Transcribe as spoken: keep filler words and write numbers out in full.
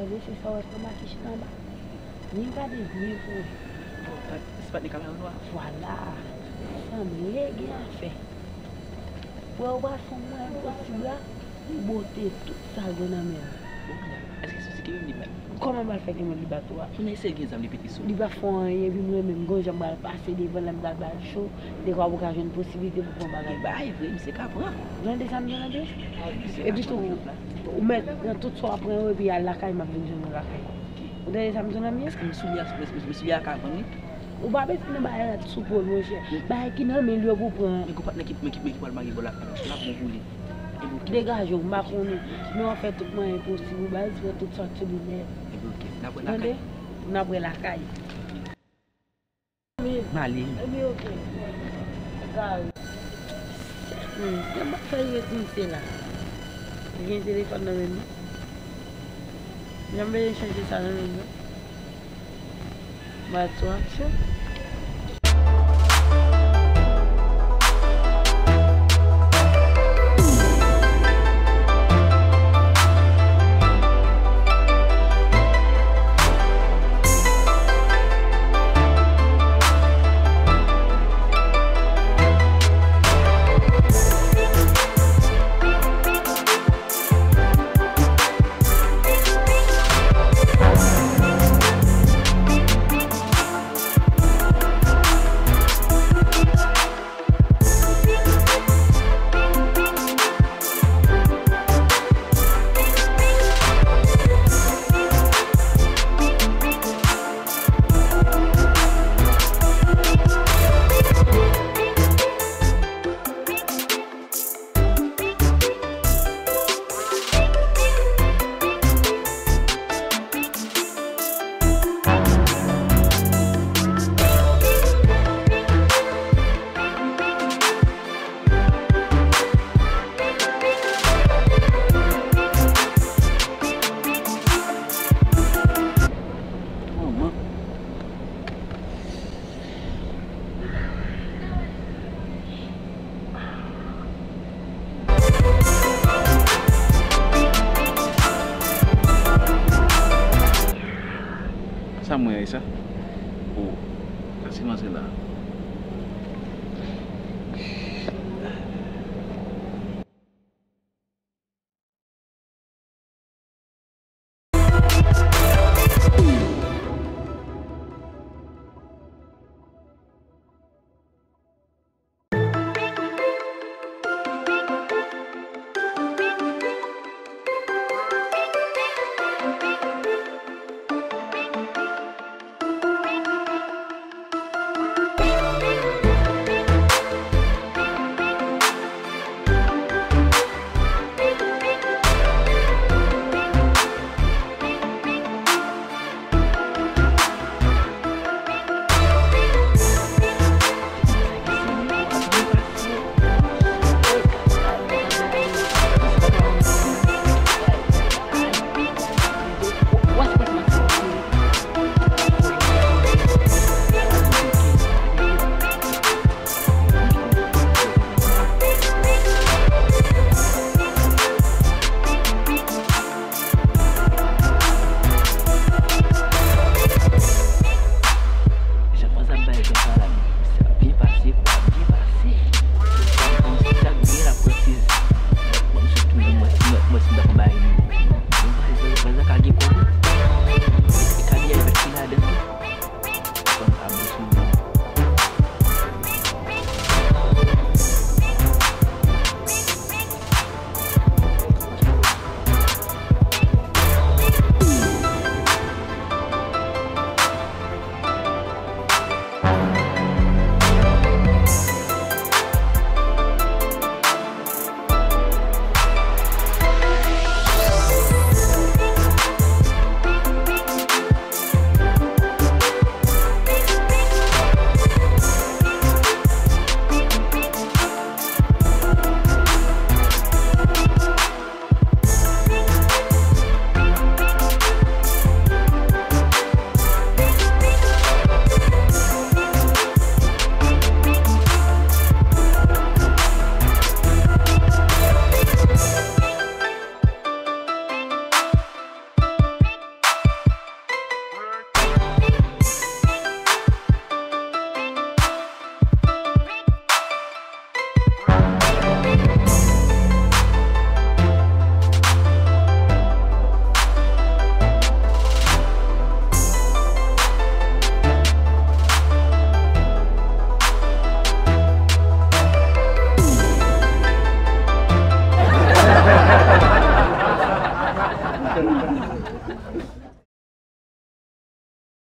Mesye, sa w wè, se anba ki chita anba. Vin gade byen pou w wè. Bon, pa-, se patnè Kamarano a? Vwala. Sanble gen afè. Wè, ou pa fè yon mwayen posib la, ou bote tout sa l gen nan men l. Bon, kounya, èske se ki menm li bat? Kòman m pral fè ki menm li bat ou a? Kounya, si l gen zam, li pete sou ou. Li pa fè anyen, epi mwen menm, gon jan m pral pase devan l, lè m pral ba l cho, dekwa ou ka jwenn posiblite pou pran bagay. Li bay vre, misye ka pran. Tande sa m di w la, epi tou, ou mèt pran tout sa w ap pran yo, epi al lakay, m ap vin jwenn ou lakay. Ou tande sa m di w la, byen? Èske m soulye a, èske m soulye a ka vann li? Ou pa bezwen nan bagay la sou po l, monchè. Bagay ki nan men l yo pou pran. Men gon patnè ki, men ki, men ki pral marye bò lakay la, la bon pou li. Ebyen, oke. Degaje w, m pa konnen. Men w ap fè tout mwayen posib, ou baz, fè tout sa k sou li nèt. Ebyen, oke. N ap wè lakay. Tande? N ap wè lakay. M ale. Ebyen, oke. Gari. Hmm, se m ap fè l ret misye la. Li gen telefòn nan men li. Janm bezwen chanje sa nan men l non. Mwen sou aksyon. Sa mwen ye sa? Oh, sa se manzè la.